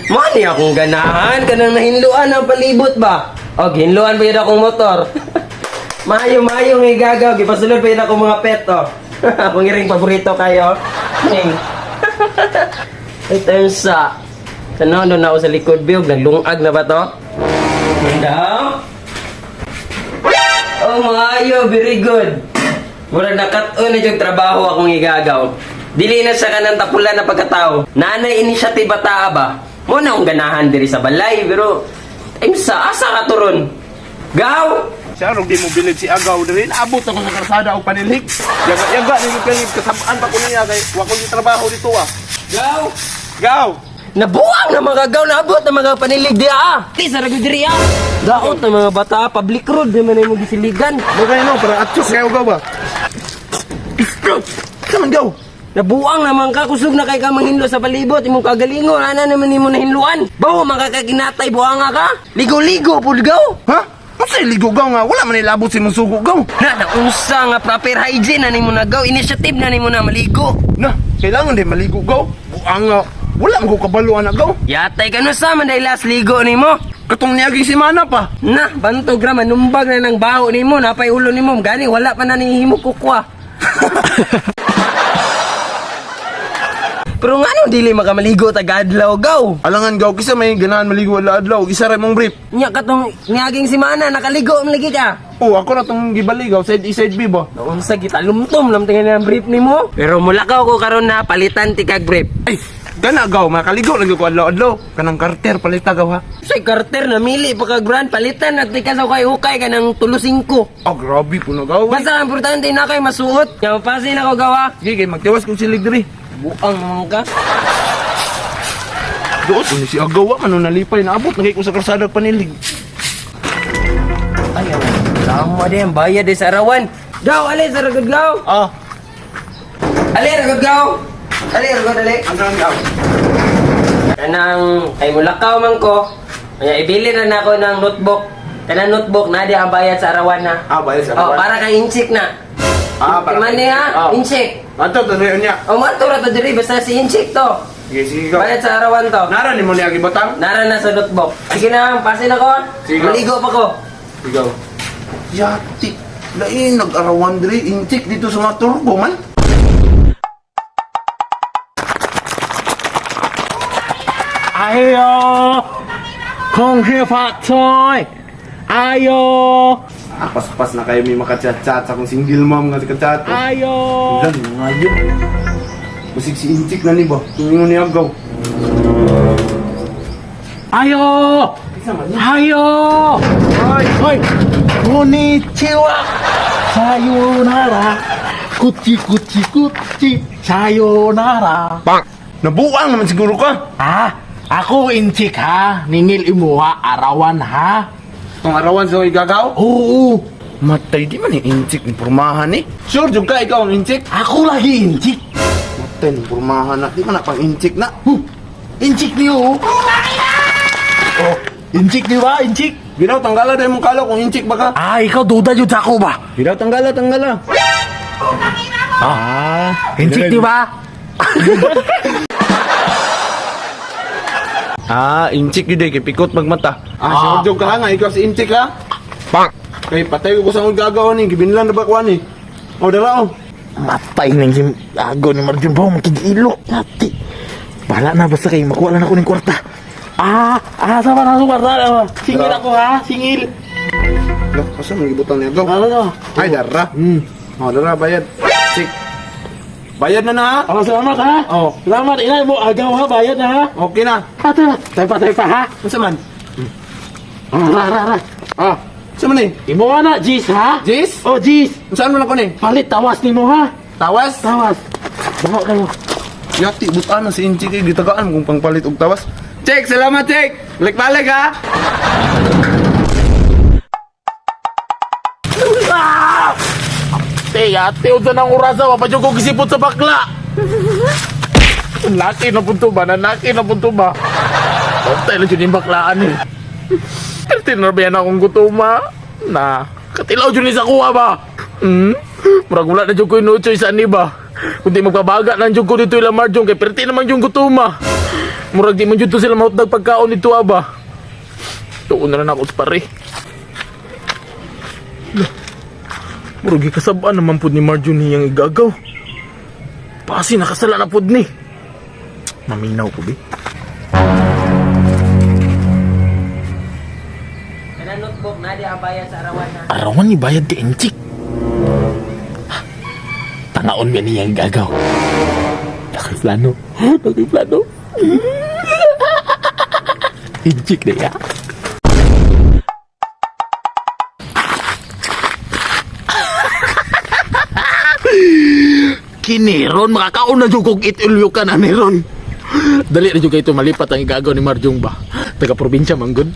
Mo ni akong ganahan kanang nahinluan ang palibot ba. Og hinluan pa yun akong motor. Maayo maayo nga igagaw gipasulod pa yun akong mga pet oh. Akong iring paborito kayo. Ning. Ito yung sa Tanaw doon ako sa likod biyog, naglungag na ba to? Daw? Oh, maayo, very good. Murag nakat-on na yung trabaho akong igagaw. Dili na siya kanang tapulan na pagkatao. Nanay inisyatiba taa ba? Mo na akong ganahan diri sa balay, pero ay sa asa ka turon. Gaw! Siya rog di mo bilib si Agaw diri naabot ako sa karsada og panilhig. Yaga-yaga ni kay kasabaan pa ko niya kay wa ko ni trabaho dito ah. Gaw! Gaw. Nabuang na mga gaw, naabot na mga panilig di ah. Di sa ragod diri ah. Daot na mga bata, public road di man mo gisiligan. Mo no para atyos kayo gaw ba. Kaman gaw. Nabuang naman ka, kusog na kay ka manghinlo sa palibot, imong kagalingon, ana naman nimo nahinluan. Bawo man ka kaginatay, buanga ka. Ligo-ligo pud gaw. Ha? Unsay ligo gaw nga wala man ilabot si mong sugo gaw. Na naunsa nga proper hygiene na nimo nagaw, initiative na nimo na maligo. Na, kailangan din maligo gaw. Buang nga wala man ko kabalo ana gaw. Yatay ka no sa man dahil last ligo nimo. Katong niaging semana pa. Na, bantog ra manumbag na ng baho nimo, napay ulo nimo, gani wala pa na nihimo kukwa. Pero nga nung dili makamaligo tagadlaw gaw. Alangan gaw kisa may ganahan maligo adlaw adlaw isa ra mong brief. Nya katong niaging simana nakaligo man lagi ka. Oh, ako na tong gibaligaw side A side B ba. Naunsa kita lumtom lam tingnan ang brief nimo. Pero mulakaw ko karon na palitan ti kag brief. Ay, gana gaw makaligo lagi ko adlaw adlaw. Kanang karter palita gaw ha. Say Carter namili pa kag brand palitan at ti ka sa ukay-ukay kanang tulo singko. Oh, grabe po na gaw. eh. Basta ang importante na kay masuot. Nya mapasin ako gawa. Sige, kay magtiwas kong silig diri. Buang naman ka. Doon, ni si Agaw, wa man nalipay, naabot na kay ko sa karsada panilig. Ay, ang tama din bayad din sa arawan. Gaw, ali sa ragod gaw. Ah, Ali ragod gaw. Ali ragod ali. ang sarang gaw. Kanang kay mulakaw man ko. Kaya ibili na nako ng notebook. Kanang notebook na di ang bayad sa arawan na. Ah, bayad sa Oh, arawan. para kay Inchik na. Ah, para Para kay kay ha, Oh. Inchik. Ato, to niya. O mato ra to diri basta si Inchik to. Sige, sige gaw. Bayad sa arawan to. Nara ni mo niya gibutang? Nara na sa notebook. Sige na, pasin ako. Sige. Maligo pa ko. Ikaw. Yati, lain nag-arawan diri, intik dito sa mga turbo man. Ayo, Kung Hei Fat Choi. Ayo, Ah, pas-pas na kayo may makachat-chat sa akong single mom nga si kachat. ayo. Ulan, ngayon. Basig si intik na ni ba? Tingin ni Agaw. Ayo, ayo. Ay, Oi, konnichiwa. Sayonara. Kuchi kuchi kuchi. Sayonara. Bang! Nabuang naman siguro ka. Ha? Ako inchik ha. Ningil imuha arawan ha. Itong arawan sa igagaw? Oo, Matay, di man yung intik ni pormahan eh. Sure, jud ka, ikaw ang intik. ako lagi inchik. Matay, ni pormahan na. Di man na pang intik na. Huh, inchik niyo. Oh, inchik di ba? Inchik. Ginaw, tanggala dahil mong kalaw kung intik ba ka. Ah, ikaw duda jud sa ako ba? Ginaw, tanggala, tanggala. Ah, inchik di ba? Ah, intik yun eh, kay pikot magmata. Ah, sure, jud ka nga, ikaw si intik ha. Bang! Kay patay ko sa gagawa ni, gibinlan na ba ko ani? O, dara oh. Matay nang si Ago ni Marjun ba makigilo. Ati. Bahala na basta kay makuha lang ako ng kwarta. Ah, ah, sama na ako kwarta. Ah, Singil ako ha, singil. Loh, asa man gibutang niya, Ano no? Ay, dara. Oh, dara, bayad. Sik. Bayad na na ha. Oh, salamat ha. Oh. Salamat inay mo agaw ha, bayad na ha. Okay na. Ate, tayo pa, tayo pa ha. Unsa man? Ah, ra, ra, ra. Ah, Unsa man eh? imo na, Jis ha. Jis? Oh, Jis. Unsaan man ako ni? Palit tawas nimo ha. Tawas? Tawas. Bawa kayo. Yati, butaan na si Inchi kay gitagaan kung pangpalit og tawas. Check, salamat, check. Balik-balik ha. Ate, ate, unsa nang orasa, wa pa jud ko gisipot sa bakla. Laki na punto ba? Nanaki na punto ba? Bantay lang jud yung baklaan eh. Tinarbayan akong gutuma. Na, katilaw jud ni sa kuha ba? Hmm? Murag wala na jud ko no choice ani ba? Kundi magpabaga lang jud ko dito ila Marjong kay perti naman jud gutuma. Murag di man jud to sila mahutdag pagkaon nito ba. Tuon na lang ako sa pare. Lah. Murag gikasab-an naman pud ni Marjun niyang igagaw. Pasi nakasala na pud ni. Maminaw ko bi. Kana notebook na di abayan sa arawan na. Arawan ni bayad kay Enchik. Tangaon ba niyang gagaw? Nakiplano. Nakiplano. Enchik na ya. Kiniron, makakaon na jud kog itulyo ka na niron. Dali na jud kay ito malipat ang igagaw ni Marjong ba. Taga probinsya manggod.